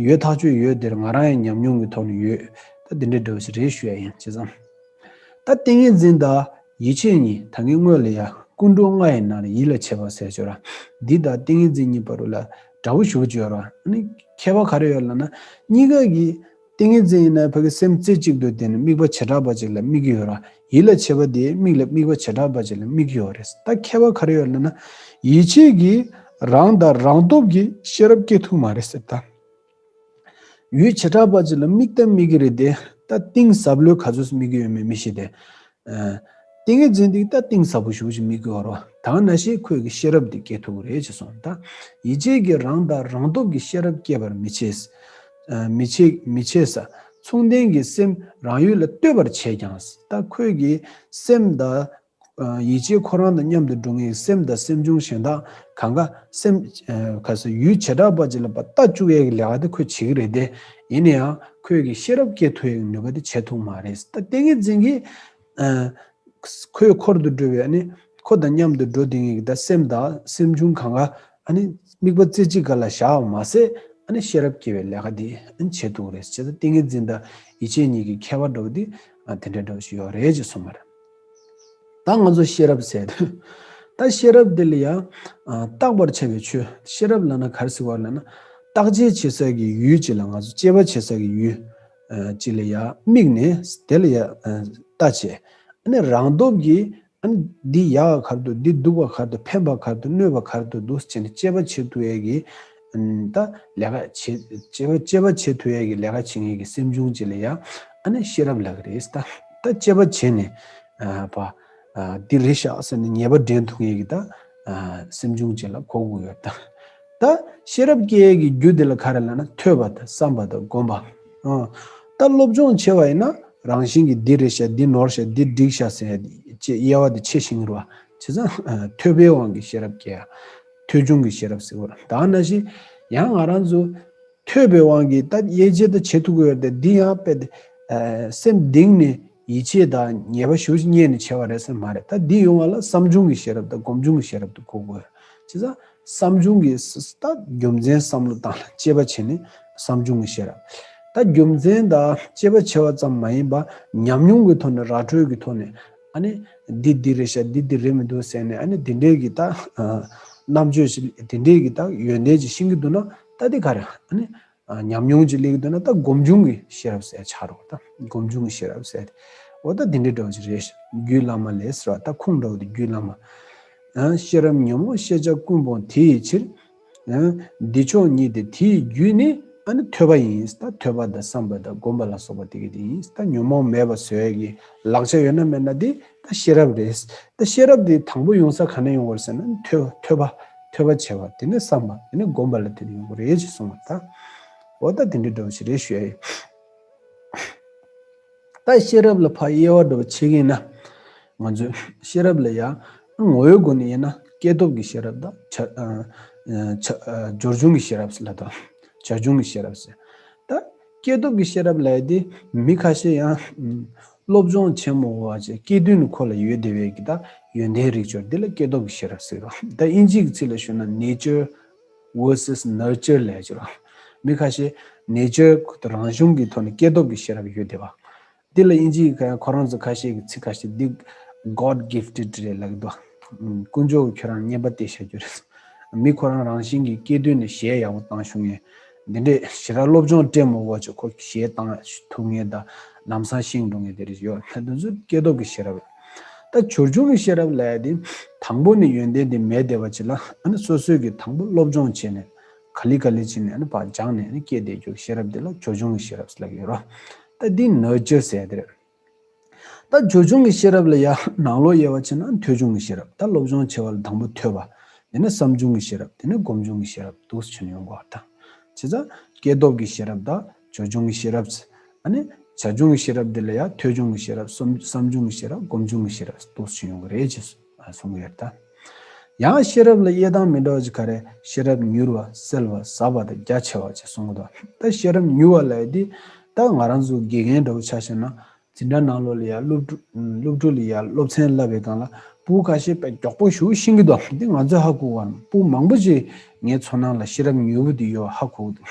ཡོད་ཐག་ཆོད་ཡོད། དེར་ང་རང་ཡང་ཉམས་མྱོང་གི་ཐོག་ནས་ཡོད། ད་དེ་འདྲའི་འདྲ་བོ་ཅིག་རེད་ཞུ་ཡ་ཡིན། བྱས་ཙང་། ད་ཏིང་ངེ་འཛིན་དང་ཡིད་ཆེས་གཉིས། ད་གིན་སྔོན་ལ་ཡ་ཀུན་འགྲོ་ལྔ་ཡི་ནང་ནས་ཡིད་ལ་བྱེད་པ་ཟེར་ཅོག་ར། འདི་དང་ཏིང་ངེ་འཛིན་གཉིས་བར་དུ་ལ་འདྲ་བོ་ཞེ་པོ་ཅིག་ཡོད་ར། ཨ་ནི་ཁྱད་པར་ག་རེ་ཡོད་ལབ་ན། གཉིས་ཀ་གི་ཏིང་ངེ་འཛིན་ཡིན་ན་ཕ་གི་སེམས་རྩེ་གཅིག་ཏུ་བསྡད་ནས་དམིགས་པ་བྱེ་བྲག་པ་ཅིག་ལ་དམིགས་ཀྱི་ཡོད་ར། ཡིད་ལ་བྱེད་པ་དེ་མིག་ལ་དམིགས་པ་བྱེ་བྲག་པ་ཅིག་ལ་དམིགས་ཀྱི་ཡོད་རེད། ད་ཁྱད་པར་ག་རེ་ཡོད་ལབ་ན། ཡིད་ཆེས་ཀྱིས་རང་དང་རང་སྟོབས་ཀྱིས་ཤེས་རབ་སྐྱེ་ཐུབ་མ་རེད་ཟེར་ད། ཡུལ་བྱེ་བྲག་པ་ཅིག་ལ་དམིགས་ད་དམིགས་ཀྱི་རེད་དེ། ད་གཏིང་ཟབ་ལོས་ག་ཚོད་དམིགས་ཀྱི་ཡོད་མེད་མི་ཤེས་ཏེ། ཨ་ཏིང་ངེ་འཛིན་འདི་ད་གཏིང་ཟབ་པོ་ཞེ་པོ་ཅིག་དམིགས་ཀྱི་ཡོད་རེད། ད་ནང་བཞིན་ཁོས་ཀྱི་ཤེས་རབ་འདི་སྐྱེ་ཐུབ་ཀྱི་རེད་ཅེས་གསུངས། ད་ཡིད་ཆེས་ཀྱིས་རང་དང་རང་སྟོབས་ཀྱིས་ཤེས་རབ་སྐྱེ་བར་མི་བྱེད། ཨ་མི་བྱེད་མི་བྱེད་ས། མཚུངས་ལྡན་གྱི་སེམས་རང་ཡུལ་ལ་གཏོད་པར་བྱེད་ཀྱང་། ད་ཁོས་ཀྱི་སེམས་དང་ཡིད་ཆེས་ཁོ་རང་དང་མཉམ་དུ་འགྲོ་མཁན་སེམས་དང་སེམས་བྱུང་གཞན་དག་གང་ག་སེམས་ཁ་སོ་ཡུལ་བྱེ་བྲག་པ་ཅིག་ལ་ལྟ་བཅུག་ཡས་ཀྱི་ལས་ཀ་དེ་ཁོས་བྱེད་ཀྱི་རེད་དེ། ཡིན་ན་ཡང་ཁོས་ཀྱི་ཤེས་རབ་སྐྱེ་ཐུབ་ཡས་ཀྱི་ནུས་པ་དེ་བྱེད་ཐུབ་མ་རེད། ད་ཏིང་ངེ་འཛིན་གྱིས་ཁོའི་འཁོར་དུ་འགྲོ་བའི་ཨ་ནི་ཁོ་དང་མཉམ་དུ་འགྲོ་བསྡད་མཁན་གྱི་ད་སེམས་དང་སེམས་བྱུང་གང་ག་ཨ་ནི་དམིགས་པ་རྩེ་གཅིག་སྒང་ལ་བཞག་པ་མ་ཟད། ཨ་ནི་ཤེས་རབ་སྐྱེ་བའི་ལས་ཀ་འདི་ཨ་ནི་བྱེད་ཐུབ་ཀྱི་རེད། བྱས་ཙང་ཏིང་ངེ་འཛིན་དང་ཡིད་ཆེས་གཉིས་ཀྱི་ཁྱད་པར་འདྲ་བོ་འདི་ཨ་དེ་འདྲ་འདྲ་བོ་ཞིག་ཡོད་རེད་ཅེས་གསུངས་པ་རེད། ད་ང་ཚོ་ཤེས་རབ་ཟེར་དུས། ད་ཤེས་རབ་འདི་ལ་ཡང་ཨ་བརྟག་པར་བྱ་བའི་ཆོས། ཤེས་རབ་ལབ་ན་ག་རེ་ཟེར་བ་ལབ་ན། བརྟག་དཔྱད་བྱེད་ས་གི་ཡུལ་ཅིག་ལ། ང་ཚོ་དཔྱད་པ་བྱེད་ས་གི་ཡུལ་ཨ་ཅིག་ལ་ཡང་དམིགས་ནས་དེ་ལ་ཡང་ཨ་ལྟ་བྱེད། ཨ་ནི་རང་སྟོབས་ཀྱིས་ཨ་ནི་འདི་ཡག་ག་ག་རེ་འདུག། འདི་སྡུག་པ་ག་ག་རེ་འདུག། ཕན་པ་ག་ག་རེ་འདུག། གནོད་པ་ག་ག་རེ་འདུག་འདུག་ཟེར་ནས་དཔྱད་པ་བྱེད་ཐུབ་ཡས་ཀྱི་ཨ་ནི་ད་ལས་ཀ་བྱེད། དཔྱད་པ་དཔྱད་པ་བྱེད་ཐུབ་ཡས་ཀྱི་ལས་ཀ་བྱེད་མཁན་གྱི་སེམས་བྱུང་ཅིག་ལ་ཡང་ཨ་ནི་ཤེས་རབ་ལབ་ཀྱི་རེད། ད་ད་དཔྱད་པ་བྱས་ནས་ཨ་པ་ཨ་འདི་རེད་ཤག་ཟེར་ནས་ངེས་པ་འདྲེན་ཐུབ་མཁན་གྱི་ད་ཨ་སེམས་བྱུང་ཅིག་ལ་གོ་དགོས་ཡོད། ད་ད་ཤེས་རབ་སྐྱེ་ཡས་ཀྱི་རྒྱུ་དེ་ལ་ག་རེ་ལབ་ན། ཐོས་པ་དང་བསམ་པ་དང་སྒོམ་པ། ཨ་ད་སློབ་སྦྱོང་བྱས་པ་ཡིན་ན་རང་བཞིན་གྱིས་འདི་རེད་ཤག། འདི་ནོར་ཤག། འདི་འགྲིག་ཤག་ཟེར་ཡས་དབྱེ་བ་དེ་ཕྱེ་ཤེས་ཀྱི་རེད་བ། བྱས་ཙང་ཐོས་པའི་དབང་གིས་ཤེས་རབ་སྐྱེ་ཡ། ཐོས་བྱུང་གི་ཤེས་རབ་ཟེར་བ། ད་ནང་བཞིན་ཡང་ང་རང་ཚོ་ཐོས་པའི་དབང་གིས་ད་དབྱེ་འབྱེད་ད་བྱེད་ཐུབ་ཀྱི་ཡོད་རེད་དེ། འདི་ཡང་དཔེ་དེ་ཨ་སེམས་གཏིང་ནས་ཡིད་ཆེས་དང་ཉེས་པ་ཞེ་པོ་ཅིག་རྙེད་ནས་བྱས་པ་རེད་ཟེར་མ་རེད། ད་འདི་ཡོང་བ་ལ་བསམ་བྱུང་གི་ཤེས་རབ་དང་སྒོམ་བྱུང་གི་ཤེས་རབ་དེ་གོ་དགོས། བྱས་ཙང་བསམ་བྱུང་གི་ད་རྒྱུ་མཚན་བསམ་བློ་བཏང་ལ་དཔྱད་པ་བྱས་ནས་བསམ་བྱུང་གི་ཤེས་རབ། ད་རྒྱུ་མཚན་དང་དཔྱད་པ་བྱས་པ་ཙམ་མ་ཡིན་པ་ཉམས་མྱོང་གི་ཐོག་ནས་ར་སྤྲོད་ཀྱི་ཐོག་ནས་ཨ་ནི་འདི་འདི་རེད་ཤག། འདི་འདི་རེད་མི་འདུག་ཟེར་ནས་ཨ་ནི་འདི་འདྲའི་གི་ད་ཨ་རྣམ་དཔྱོད་ཅིག་འདི་འདྲའི་གི་ད་ཡོན་ཏན་ཅིག་ཤེས་ཀྱི་འདུག་ན། ད་འདི་ག་རེ་ཨ་ནི་ཨ་ཉམས་མྱོང་ཅིག་སླེབས་ཀྱི་འདུག་ན་ད་སྒོམ་བྱུང་གི་ཤེས་རབ་ཟེར་ཆགས་རོགས། ད་སྒོམ་བྱུང་གི་ཤེས་རབ་ཟེར་ཏེ། འོ་ད་འདི་འདྲའི་འདྲ་བོ་ཅིག་རེད་ཤག། རྒྱུད་བླ་མ་ལས་ཟེར་བ་ད་ཁུངས་འདྲ་བོ་དེ་རྒྱུད་བླ་མ། ཨ་ཤེས་རབ་ཉོན་མོངས་ཤེས་བྱ་ཀུན་སྤོང་དེ་ཡི་ཕྱིར། ཨ་འདི་མཆོག་ཉིད་དེ་དེ་ཡི་རྒྱུ་ནི་ཨ་ནི་ཐོས་པ་ཡིན། ད་ཐོས་པ་དང་བསམ་པ་དང་སྒོམ་པ་ལ་སོགས་པ་དེ་གི་དེ་ཡིན། ད་ཉོན་མོངས་མེད་པ་བཟོ་ཡས་ཀྱི་ལག་ཆ་ཡོད་ན་མེད་ན་དེ་ད་ཤེས་རབ་རེད། ད་ཤེས་རབ་དེ་དང་པོ་ཡོང་ས་ག་ནས་ཡོང་བ་རེད་ཟེར་ན། ཐོས་ཐོས་པ་ཐོས་པ་བྱས་པ། དེ་ནས་བསམ་པ། དེ་ནས་སྒོམ་པ་ལ་དེ་ནས་ཡོང་གི་རེད་ཅེས་གསུངས་པ། ད་འོ་ད་དེ་འདྲའི་འདྲ་བོ་ཞིག་རེད་ཞུ་ཡ་ཡིན། ད་ཤེས་རབ་ལ་ཕར་དབྱེ་བ་འདྲ་བོ་ཕྱེ་གི་ཡིན་ན། ང་ཚོའི་ཤེས་རབ་ལ་ཡང་ངོ་བོའི་སྒོ་ནས་ཡིན་ན་སྐྱེས་སྟོབས་ཀྱི་ཤེས་རབ་དང་བྱ་ཨ་ཨ་བྱ་ཨ་སྦྱོར་བྱུང་གི་ཤེས་རབ་ལབ་དང་བྱ་བྱུང་གི་ཤེས་རབ་ཟེར། ད་སྐྱེས་སྟོབས་ཀྱི་ཤེས་རབ་ལབ་ཡ་དེ་མི་ཁ་ཤས་ཡང་སློབ་སྦྱོང་ཆེན་མོ་བ་ཅིག་སྐྱེས་དུས་ནས་ཁོ་ལ་ཡོད་བསྡད་པའི་གི་ད་ཡོན་ཏན་རིགས་སྦྱོར་འདི་ལ་སྐྱེས་སྟོབས་ཀྱི་ཤེས་རབ་ཟེར་རོ། ད་དབྱིན་ཇིའི་ཚིག་ལ་ཞུ་ན་nature versus nurture ལབ་ཀྱི་རོ། མི་ཁ་ཤས་nature ཁོ་ད་རང་བྱུང་གི་ཐོག་ནས་སྐྱེས་སྟོབས་ཀྱི་ཤེས་རབ་ཡོད་བསྡད་པ། འདི་ལ་དབྱིན་ཇིའི་ཁ་ཁོ་རང་ཚོ་ཁ་ཤས་ཀྱི་ཚིག་ཁ་ཤས་འདི་God gifted རེད་ལབ་ཀྱི་འདུག་ཀུན་སྤྱོད་ཀྱི་ཁྱོད་རང་བསྙེན་པ་དེ་བྱ་རྒྱུ་རེད། མི་ཁོ་རང་རང་བཞིན་གྱིས་སྐྱེས་དུས་ནས་གཞས་ཡག་པོ་བཏང་ཤུགས་ངེས། འདི་འདྲས་ཞེ་དྲག་སློབ་སྦྱོང་སྤྲད་མ་དགོས་ཆོག་ཁོ་གཞས་བཏང་ཐུབ་ངེས་དང་ལམ་སང་ཤེས་འགྲོ་ངེས་དེ་རེད་ཡོད། ད་དུས་ཚོད་སྐྱེས་སྟོབས་ཀྱི་ཤེས་རབ། ད་སྦྱོར་བྱུང་གི་ཤེས་རབ་ལབ་ཡ་དེ་དང་པོ་ནས་ཡོན་ཏན་དེ་མེད་བསྡད་པ་ཅིག་ལ་ཨ་ནི་སོ་སོས་ཀྱི་དང་པོ་སློབ་སྦྱོང་བྱས་ནས་ག་ལེ་ག་ལེ་བྱས་ནས་ཨ་ནི་ཕར་སྦྱངས་ནས་ཨ་ནི་སྐྱེས་བསྡད་རྒྱུ་ཤེས་རབ་དེ་ལ་སྦྱོར་བྱུང་གི་ཤེས་རབ་ལབ་ཀྱི་ཡོད་རེད། ད་འདི་nurture ཟེར་ཡ་དེ་རེད། ད་སྦྱོར་བྱུང་གི་ཤེས་རབ་ལ་ཡ་ནང་ལོགས་དབྱེ་བ་ཕྱེ་ན་ཐོས་བྱུང་གི་ཤེས་རབ། ད་སློབ་སྦྱོང་བྱེད་པ་ལ་དང་པོ་ཐོས་པ། དེ་ནས་བསམ་བྱུང་གི་ཤེས་རབ། དེ་ནས་སྒོམ་བྱུང་གི་ཤེས་རབ་འདུག་སེ་ཕྱེ་ནས་ཡོང་དགོས་པ་དང་། བྱས་ཙང་སྐྱེས་སྟོབས་ཀྱི་ཤེས་རབ་དང་སྦྱོར་བྱུང་གི་ཤེས་རབ། ཨ་ནི་བྱ་བྱུང་གི་ཤེས་རབ་འདི་ལ་ཡ་ཐོས་བྱུང་གི་ཤེས་རབ། བསམ་བསམ་བྱུང་གི་ཤེས་རབ། སྒོམ་བྱུང་གི་ཤེས་རབ་འདུག་སེ་ཕྱེ་ཡོང་གི་རེད་ཅེས་གསུང་གི་ཡོད་ད། ཡང་ཤེས་རབ་ལ་དབྱེ་སྟངས་མི་འདྲ་བ་ཅིག་ག་རེ། ཤེས་རབ་མྱུར་བ། གསལ་བ། ཟབ་པ་དང་རྒྱ་ཆེ་བ་ཅེས་གསུང་གི་འདུག་ད་ཤེས་རབ་མྱུར་བ་ལབ་ཡ་འདི་ད་ང་རང་ཚོ་དགེ་རྒན་འདྲ་བོ་ཆ་བཞག་ན། འཛིན་གྲྭ་ནང་ལོགས་ལ་ཡ་སློབ་ཕྲུག་སློབ་ཕྲུག་ལ་ཡ་སློབ་ཚན་བསླབ་པའི་སྒང་ལ་ཕྲུ་གུ་ཁ་ཤས་དཔེ་མགྱོགས་པོ་ཞེ་པོ་ཤེས་ཀྱི་འདུག་འདི་ང་ཚོས་ཧ་གོ་གི་ཡོད་མ་རེད། ཕྲུ་གུ་མང་པོ་ཅིག་ངའི་ཚོར་སྣང་ལ་ཤེས་རབ་མྱུར་པོ་འདི་ཡོད་ཧ་གོ་གི་འདུག་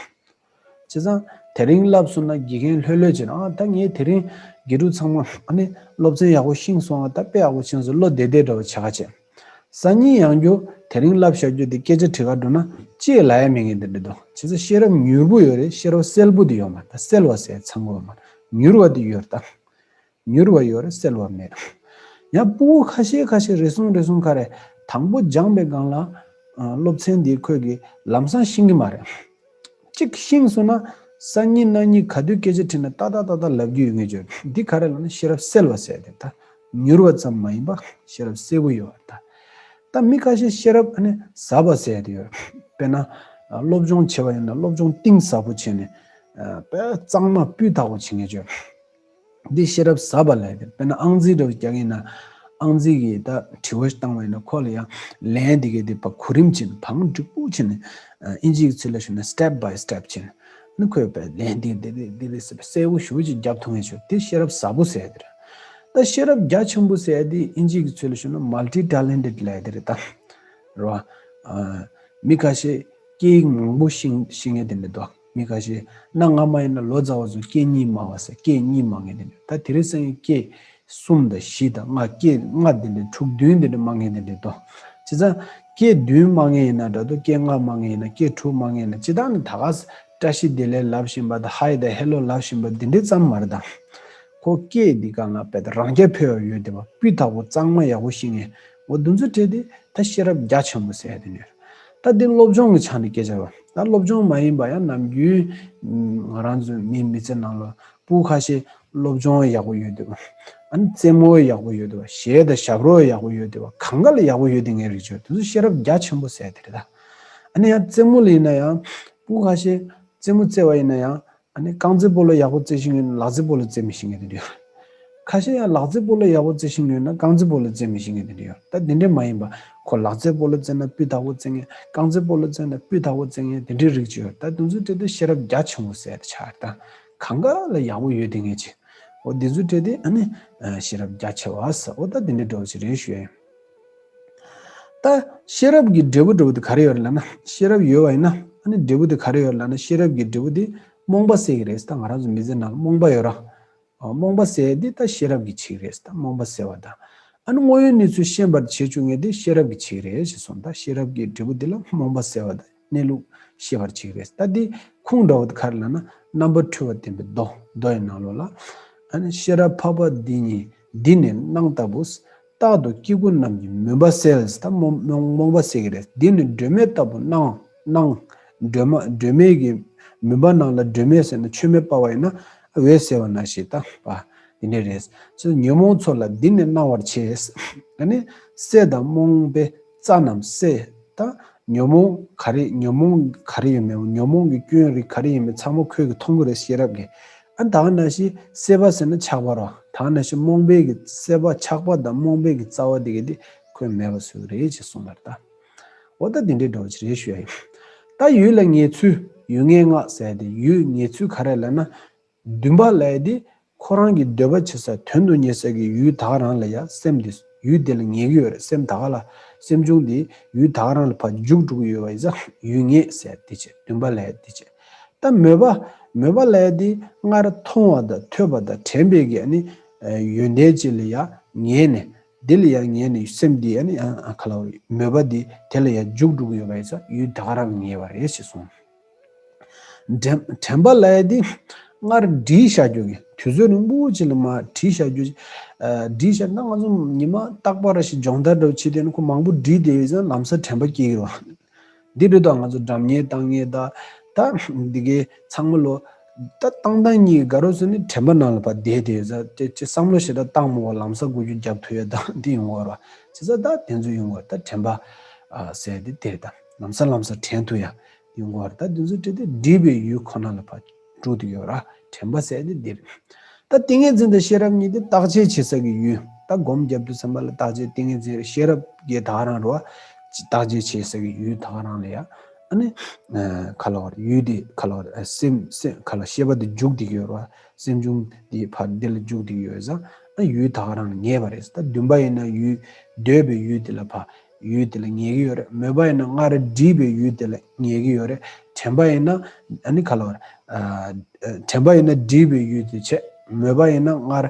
བྱས་ཙང་དེ་རིང་བསླབས་སོང་ན་དགེ་རྒན་ལྷོད་ལྷོད་བྱས་ན། ཨ་ད་ངས་དེ་རིང་དགེ་ཕྲུག་ཚང་མ་ཨ་ནི་སློབ་ཚན་ཡག་པོ་ཤེས་སོང་། ཨ་ད་དཔེ་ཡག་པོ་ཤེས་སོང་། བློ་བདེ་བདེ་འདྲ་བོ་བྱེད་ཁ་བྱས། སང་ཉིན་ཡང་རྒྱུ་དེ་རིང་བསླབས་བཞག་རྒྱུ་དེ་སྐད་ཆ་དྲི་ག་འགྲོ་ན་ཅི་ལབ་ཡ་མེད་མཁན་དེ་འདྲ་འདུག་བྱས་ཙང་ཤེས་རབ་མྱུར་པོ་ཡོད་རེད། ཤེས་རབ་གསལ་པོ་དེ་ཡོད་མ་རེད། ད་གསལ་བ་ཟེར་ཚང་གི་ཡོད་མ་རེད། མྱུར་བ་དེ་ཡོད་རེད་ད། མྱུར་བ་ཡོད་རེད། གསལ་བ་མེད། ཡང་ཕྲུ་གུ་ཁ་ཤས་ཁ་ཤས་རེ་ཟུང་རེ་ཟུང་ག་རེ། དང་པོ་སྦྱངས་པའི་སྒང་ལ་ཨ་སློབ་ཚན་འདི་ཁོས་ཀྱི་ལམ་སང་ཤེས་ཀྱི་མ་རེད། གཅིག་ཤེས་སོང་ན་སང་ཉིན་གནངས་ཉིན་ག་དུས་སྐད་ཆ་དྲིས་ན་ཏག་ཏག་ཏག་ཏག་ལབ་རྒྱུ་ཡོད་ངེས་བྱུང་། འདི་ག་རེ་ལབ་ན་ཤེས་རབ་གསལ་བ་ཟེར་དེ། ད་མྱུར་བ་ཙམ་མ་ཡིན་པ་ཤེས་རབ་གསལ་པོ་ཡོད་པ་ད། ད་མི་ཁ་ཤས་ཤེས་རབ་ཨ་ནི་ཟབ་པ་ཟེར་དེ་ཡོད། དཔེར་ན་ཨ་སློབ་སྦྱོང་བྱེད་པ་ཡིན་ན་སློབ་སྦྱོང་གཏིང་ཟབ་པོ་བྱས་ནས་ཨ་དཔེ་གཙང་མ་སྤུས་དག་པོ་བྱེད་ངེས་བྱུང་། འདི་ཤེས་རབ་ཟབ་པ་ལབ་ཡ་དེ། དཔེར་ན་ཨང་རྩིས་འདྲ་བོ་རྒྱག་གི་ཡིན་ན། ཨང་རྩིས་ཀྱི་ད་དྲི་བ་ཞིག་བཏང་བ་ཡིན་ན་ཁོ་ལ་ཡང་ལན་འདི་གའི་དེ་ཕར་གོ་རིམ་བྱས་ནས་བང་འགྲིག་པོ་བྱས་ནས། ཨ་དབྱིན་ཇིའི་ཚིག་ལ་ཞུས་ན་step by step བྱས་ནས། ནི་ཁོས་པའི་ལན་འདི་འདི་རེད་འདི་རེད་ཟེར་བའི་གསལ་པོ་ཞེ་པོ་ཅིག་རྒྱབ་ཐུབ་མཁན་བྱུང་། དེ་ཤེས་རབ་ཟབ་པོ་ཟེར་ཡ་དེ་རེད། ད་ཤེས་རབ་རྒྱ་ཆེན་པོ་ཟེར་ཡ་དེ་དབྱིན་ཇིའི་ཚིག་ལ་ཞུས་ན་multi talented ལབ་ཡ་དེ་རེད་ད། རེད་བ། ཨ་མི་ཁ་ཤས་སྐད་ཡིག་མང་པོ་ཤེས་ཤེས་མཁན་དེ་འདྲ་འདུག་མི་ཁ་ཤས་གནའ་སྔ་མ་ཡིན་ན་ལོ་ཙཱ་བ་ཚོ་སྐད་གཉིས་སྨྲ་བ་ཟེར། སྐད་གཉིས་སྨྲ་མཁན་དེ་འདྲ། ད་དེ་རིང་སང་ཉིན་སྐད་གསུམ་དང་བཞི་དང་ལྔ། སྐད་ལྔ་དེ་འདྲ་དྲུག་བདུན་དེ་འདྲ་སྨྲ་མཁན་དེ་འདྲ་འདུག་བྱས་ཙང་སྐད་བདུན་སྨྲ་མཁན་ཡིན་ན་འདྲ་འདུག་སྐད་ལྔ་སྨྲ་མཁན་ཡིན་ན། སྐད་དྲུག་སྨྲ་མཁན་ཡིན་ན། སྤྱིར་བཏང་ནི་ད་ག་ས་བཀྲ་ཤིས་བདེ་ལེགས་ལབ་བཞིན་པ་དང་ཧའི་དང་ཧེ་ལོ་ལབ་བཞིན་པ་འདི་འདྲ་ཙམ་མ་རེད་ད། ཁོ་སྐད་འདི་སྒང་ལ་དཔེ་ད་རང་རྐྱ་འཕེར་བ་ཡོད་བསྡད་པ། སྤུས་དག་པོ་གཙང་མ་ཡག་པོ་ཤེས་མཁན། འོ་འདི་ཚོ་གྲས་དེ་ད་ཤེས་རབ་རྒྱ་ཆེན་པོ་ཟེར་ཡ་དེ་ནི་རེད། ད་འདི་སློབ་སྦྱོང་གི་ཆ་ནས་སྐད་ཆ་བ། ད་སློབ་སྦྱོང་མ་ཡིན་པ་ཡང་ནམ་རྒྱུན་ང་རང་ཚོའི་མི་མི་ཚེ་ནང་ལ་ཕྲུ་གུ་ཁ་ཤས་སློབ་སྦྱོང་ཡག་པོ་ཡོད་བསྡད་པ། ཨ་ནི་རྩེད་མོ་ཡག་པོ་ཡོད་བསྡད་པ། གཞས་དང་ཞབས་བྲོ་ཡག་པོ་ཡོད་བསྡད་པ། གང་ག་ལ་ཡག་པོ་ཡོད་བསྡད་མཁན་རིགས་ཚོ་དེ་ཚོ་ཤེས་རབ་རྒྱ་ཆེན་པོ་ཟེར་ཡ་དེ་རེད་ད། ཨ་ནི་ཡང་རྩེད་མོ་ལ་ཡིན་ན་ཡང་ཕྲུ་གུ་ཁ་ཤས་རྩེད་མོ་རྩེ་བ་ཡིན་ན་ཡང་། ཨ་ནི་རྐང་རྩེད་སྤོ་ལོ་ཡག་པོ་རྩེ་ཤེས་མཁན་ལག་རྩེད་སྤོ་ལོ་རྩེ་མི་ཤེས་མཁན་དེ་འདྲ་ཡོད། ཁ་ཤས་ཡང་ལག་རྩེད་སྤོ་ལོ་ཡག་པོ་རྩེ་ཤེས་མཁན་ཡོད་ན་རྐང་རྩེད་སྤོ་ལོ་རྩེ་མི་ཤེས་མཁན་དེ་འདྲ་ཡོད། ད་དེ་འདྲ་མ་ཡིན་པ་ཁོ་ལག་རྩེད་སྤོ་ལོ་རྩེ་ན་སྤུས་དག་པོ་རྩེ་མཁན། རྐང་རྩེད་སྤོ་ལོ་རྩེ་ན་སྤུས་དག་པོ་རྩེ་མཁན་དེ་འདྲའི་རིགས་ཅིག་ཡོད། ད་དེ་ཚོའི་གྲས་དེ་ཤེས་རབ་རྒྱ་ཆེན་པོ་ཟེར་ཆགས་ད། གང་ག་ལ་ཡག་པོ་ཡོད་དེ་ངེས་ཅིག་འོ་དེ་ཚོའི་གྲས་དེ་ཨ་ནི་ཤེས་རབ་རྒྱ་ཆེ་བ་ཟེར། འོ་ད་དེ་འདྲའི་འདྲ་བོ་ཅིག་རེད་ཞུ་ཡ་ཡིན། ད་ཤེས་རབ་ཀྱི་འབྲས་བུ་འབྲས་བུ་དེ་ག་རེ་ཡོད་རེད་ལབ་ན། ཤེས་རབ་ཡོད་པ་ཡིན་ན་ཨ་ནི་འབྲས་བུ་དེ་ག་རེ་ཡོད་རེད་ལབ་ན། ཤེས་རབ་ཀྱི་འབྲས་བུ་དེ་རྨོངས་པ་སེལ་གྱི་རེད་ཟེར། ད་ང་རང་ཚོ་མི་ཚེ་ནང་རྨོངས་པ་ཡོད་ར། རྨོངས་པ་སེལ་དེ་ད་ཤེས་རབ་ཀྱིས་བྱེད་ཀྱི་རེད་ཟེར། ད་རྨོངས་པ་སེལ་བ་དང་ཨ་ནི་དངོས་ཡོད་གནས་ཚུལ་ཤེས་པར་བྱེད་བཅུག་མཁན་དེ་ཤེས་རབ་ཀྱིས་བྱེད་ཀྱི་རེད་ཅེས་གསུངས། ད་ཤེས་རབ་ཀྱི་འབྲས་བུ་དེ་ལ་རྨོངས་པ་སེལ་བ་དང་། གནས་ལུགས་ཤེས་པར་བྱེད་ཀྱི་རེད། ད་འདི་ཁུངས་འདྲ་བོ་དེ་ག་རེ་ལབ་ན། རྣམ་པར་འཕྲུལ་པ་བསྟན་པའི་མདོ། མདོ་ཡི་ནང་ལོགས་ལ། ཨ་ནི་ཤེས་རབ་འཕགས་པ་འདི་ཉིད་འདི་ནི་སྣང་ལྟ་བུ། རྟག་ཏུ་སྐྱེ་དགུ་རྣམས་ཀྱི་མུན་པ་སེལ། ད་རྨོངས་རྨོངས་རྨོངས་པ་སེལ་གྱི་རེད། འདི་ནི་སྒྲོན་མེ་ལྟ་བུ་སྣང་། སྣང་། སྒྲོན་མ་སྒྲོན་མེ་གི་མུན་པ་ནང་ལ་སྒྲོན་མེ་ཟེར་ན་མཆོད་མེ་སྤར་བ་ཡིན་ན་འོད་གསལ་བ་ནང་བཞིན་ད་པ། འདི་འདྲ་རེད། ཅེས་ཉོན་མོངས་ཚོགས་ལ་འདི་ནི་སྣང་བར་བྱེད། ཨ་ནི་སད་དང་རྨོངས་པའི་རྩ་རྣམས་སེལ། ད་ཉོན་མོངས་ག་རེ་ཉོན་མོངས་ག་རེ་ཡོད་མེད། ཉོན་མོངས་ཀྱི་སྐྱོན་རིགས་ག་རེ་ཡོད་མེད་ཚང་མ་ཁོས་ཀྱིས་མཐོང་གི་རེད་ཤེས་རབ་ཀྱིས། ཨ་ད་ག་ནང་བཞིན་སྲེད་པ་ཟེར་ན་ཆགས་པ་རོ། ད་ག་ནང་བཞིན་རྨོངས་པའི་གི་སྲེད་པ་ཆགས་པ་དང་རྨོངས་པའི་གི་རྩ་བ་དེ་གི་དེ་ཁོས་མེད་པ་བཟོ་གི་རེད་ཅེས་གསུངས་པ་རེད་ད། འོ་ད་དེ་འདྲའི་འདྲ་བོ་ཅིག་རེད་ཞུ་ཡ་ཡིན། ད་ཡུལ་ལ་ངེས་ཚུལ་ཡུལ་ངེས་ལྔ་ཟེར་ཏེ་ཡུལ་ངེས་ཚུལ་ག་རེ་ལབ་ན། འདུན་པ་ལབ་ཡ་དེ་ཁོ་རང་གི་འདོད་པ་བྱེད་ས་དོན་དུ་གཉེར་ས་གི་ཡུལ་ད་ག་རང་ལ་ཡ་སེམས་དེ་ཡུལ་དེ་ལ་ངེས་ཀྱི་ཡོད་རེད། སེམས་ད་ག་ལ་སེམས་བྱུང་དེ་ཡུལ་ད་ག་རང་ལ་ཕར་འཇུག་འགྲོ་གི་ཡོད་པ་ཡིན་ཙང་ཡུལ་ངེས་ཟེར་དེ་བྱས། འདུན་པ་ལབ་ཡ་དེ་བྱས། ད་མོས་པ། མོས་པ་ལབ་ཡ་དེ་སྔར་མཐོང་བ་དང་ཐོས་པ་དང་དྲན་པའི་གི་ཨ་ནི་ཡོན་ཏན་ཅིག་ལ་ཡ་ངེས་ནས། འདི་ལ་ཡང་ངེས་ནས་སེམས་འདི་ཡང་ནི་ཨ་ཨ་ག་ལ་བ་རེད། མོས་པ་འདི་དེ་ལ་ཡང་འཇུག་འགྲོ་གི་ཡོད་པ་ཡིན་ཙང་ཡུལ་ད་ག་རང་ངེས་པ་རེད་ཞེས་གསུངས། དྲན་དྲན་པ་ལབ་ཡ་འདི་སྔར་བྲིས་བཞག་རྒྱུ་གི་དུས་ཚོད་རིང་པོ་ཅིག་ལ་མ་བྲིས་བཞག་རྒྱུ་ཅིག་ཨ་བྲིས་བཞག་ན་ང་ཚོ་ཉི་མ་རྟག་པར་ཞིག་སྦྱོང་བརྡར་འདྲ་བོ་བྱེད་དེ་ནི་ཁོ་མང་པོ་བྲིས་བསྡད་ཡོད་ཙང་ལམ་སང་དྲན་པ་སྐྱེ་གི་རེད་བ། འདི་རེད་དོ། ང་ཚོ་སྒྲ་སྙན་གཏོང་མཁན་དང་ད་འདི་གའི་ཚང་མ་ལོ་ད་བཏང་བཏང་གཉིས་དགའ་རོགས་ཚོ་ནི་དྲན་པ་ནང་ལ་ཕར་བསྡད་དེ་ཡོད་ས་དེ་ཅི་བསམ་བློ་ཞེ་དྲག་བཏང་མ་བ་ལམ་སང་འགུལ་སྐྱོད་རྒྱབ་ཐུབ་ཡོད་ད་འདི་ཡོང་བ་རེད་བ། བྱས་ཙང་ད་དེ་ཚོ་ཡོང་བ་ད་དྲན་པ་ཨ་ཟེར་དེ་དེ་རེད་ད། ལམ་སང་ལམ་སང་དྲན་ཐུབ་ཡ་ཡོང་བ་རེད་ད། དེ་ཚོ་དེ་དེ་སྒྲིབ་པའི་ཡུལ་ཁོ་ན་ལ་ཕར་འགྲོ་དུ་ཡོད་ར། དྲན་པ་ཟེར་དེ་འདི་རེད། ད་ཏིང་ངེ་འཛིན་དང་ཤེས་རབ་གཉིས་དེ་བརྟག་དཔྱད་བྱེད་ས་གི་ཡུལ། ད་སྒོམ་རྒྱབ་དུས་ཙམ་པ་ལ་བརྟག་དཔྱད་ཏིང་ངེ་འཛིན་ཤེས་རབ་ཀྱི་ད་ག་རང་རེད་བ། བརྟག་དཔྱད་བྱེད་ས་གི་ཡུལ་ད་ག་རང་ལ་ཡ། ཨ་ནི། ཨ་ག་ལ་བ་རེད། ཡུལ་དེ་ག་ལ་བ་རེད། སེམས་སེམས་ག་ལ་ཤེས་པ་དེ་འཇུག་བསྡད་ཀྱི་ཡོད་རེད་བ། སེམས་བྱུང་དེ་ཕར་འདི་ལ་འཇུག་བསྡད་ཀྱི་ཡོད་ཙང་ཨ་ཡུལ་ད་ག་རང་ལ་ངེས་པ་རེད། ད་འདུན་པ་ཡིན་ན་ཡུལ་འདོད་པའི་ཡུལ་དེ་ལ་ཕར་ཡུལ་དེ་ལ་ངེས་ཀྱི་ཡོད་རེད། མོས་པ་ཡིན་ན་སྔར་བྲིས་པའི་ཡུལ་དེ་ལ་ངེས་ཀྱི་ཡོད་རེད། དྲན་པ་ཡིན་ན་ཨ་ནི་ག་ལ་བ་རེད། ཨ། དྲན་པ་ཡིན་ན་སྒྲིབ་པའི་ཡུལ་དེ་བྱས། མོས་པ་ཡིན་ན་སྔར་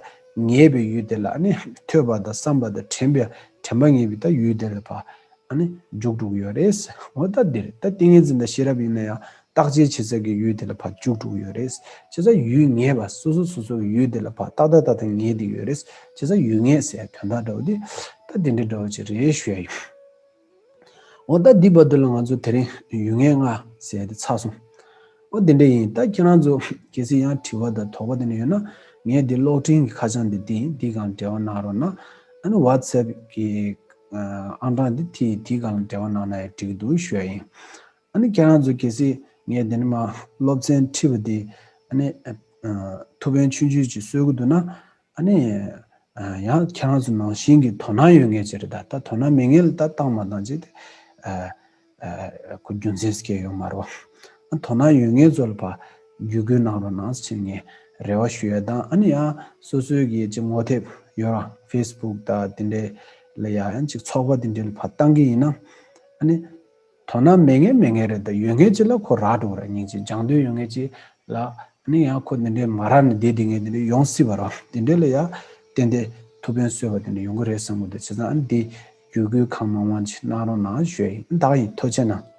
ངེས་པའི་ཡུལ་དེ་ལ་ཨ་ནི་ཐོས་པ་དང་བསམ་པ་དང་དྲན་པའི་དྲན་པ་ངེས་པའི་ད་ཡུལ་དེ་ལ་ཕར་ཨ་ནི་འཇུག་འགྲོ་གི་ཡོད་རེད། འོ་ད་འདིར་ད་ཏིང་ངེ་འཛིན་དང་ཤེས་རབ་ཡིན་ན་ཡང་བརྟག་དཔྱད་བྱེད་ས་གི་ཡུལ་དེ་ལ་ཕར་འཇུག་འགྲོ་གི་ཡོད་རེད། བྱས་ཙང་ཡུལ་ངེས་པ་སོ་སོ་སོ་སོ་གི་ཡུལ་དེ་ལ་ཕར་ཏག་ཏག་ཏག་ཏག་ངེས་བསྡད་ཡོད་རེད། བྱས་ཙང་ཡུལ་ངེས་ཟེར་དོན་དག་འདྲ་བོ་དེ་ད་དེ་འདྲ་འདྲ་བོ་ཅིག་རེད་ཞུ་ཡ་ཡིན། འོ་ད་འདི་བར་དུ་ལ་ང་ཚོ་དེ་རིང་ཡུལ་ངེས་ལྔ་ཟེར་དེ་ཚར་སོང་། འོ་དེ་འདྲ་ཡིན། ད་ཁྱེད་རང་ཚོ་གལ་སྲིད་ཡང་དྲི་བ་དང་དོགས་པ་དེ་འདྲ་ཡོད་ན་ངས་འདི་གློག་འཕྲིན་གྱི་ཁ་བྱང་འདི་འདི་ཡིན། འདི་སྒང་འབྲེལ་བ་གནང་རོགས་གནང་། ཨ་ནི་ཝ་ཚེབ་ཀྱི་ཨང་གྲངས་འདི་དེ་དེའི་སྒང་ལ་འབྲེལ་བ་གནང་ན་ཡང་འགྲིག་གི་འདུག་ཞུ་ཡ་ཡིན། ཨ་ནི་ཁྱེད་རང་ཚོ་གལ་སྲིད་ངས་འདི་ནས་མ་སློབ་ཚན་ཁྲིད་པ་འདི་ཨ་ནི་ཐུགས་ཕན་ཆུང་ཆུང་ཅིག་གསོས་ཀྱི་འདུག་ན། ཨ་ནི། ཡང་ཁྱེད་རང་ཚོ་ནང་བཞིན་གྱི་དོ་སྣང་ཡོད་མཁན་ཅིག་རེད་ད། ད་དོ་སྣང་མེད་མཁན་ལ་ད་བཏང་མ་བཏང་ཅིག་དེ། ཁོ་རྒྱུ་མཚན་སྐྱེ་ཡོང་མ་རེད་བ། དོ་སྣང་ཡོད་མཁན་ཚོ་ལ་ཕར་བརྒྱུད་སྐུལ་གནང་རོགས་གནང་ཟེར་ངས་རེ་བ་ཞུ་ཡ་དང་། ཨ་ནི་ཡང་སོ་སོའི་གི་ཅིག་ངོ་དེབ་ཡོད་ར། ཕེ་སི་བུག་ད་དེ་འདྲས་ལ་ཡ་ཡང་ཅིག་ཚོགས་པ་དེ་འདྲས་ལ་ཕར་བཏང་གི་ཡིན་ན། ཨ་ནི། དོ་སྣང་མེད་མཁན་མེད་མཁན་རེད། ད་ཡོད་མཁན་ཅིག་ལ་ཁོ་རག་འགྲོ་གི་རེད། སྙིང་རྗེ་སྦྱང་འདོད་ཡོད་མཁན་ཅིག་ལ་ཨ་ནི་ཡང་ཁོ་འདི་འདྲའི་མ་རག་ནས་བསྡད་བསྡད་མཁན་འདི་འདྲའི་ཡོང་སྲིད་པ་རེད། དེ་འདྲའི་ལ་ཡ་ཏན་ཏན་ཐུགས་ཕན་གསོས་པ་དེ་འདྲ་ཡོང་གི་རེད་བསམ་གི་འདུག་བྱས་ཙང་ཨ་ནི་འདི་བརྒྱུད་སྐུལ་གང་མང་མང་ཅིག་གནང་རོགས་གནང་ཞུ་ཡ་ཡིན། ད་ག་ཡིན། ཐུགས་རྗེ་གནང་།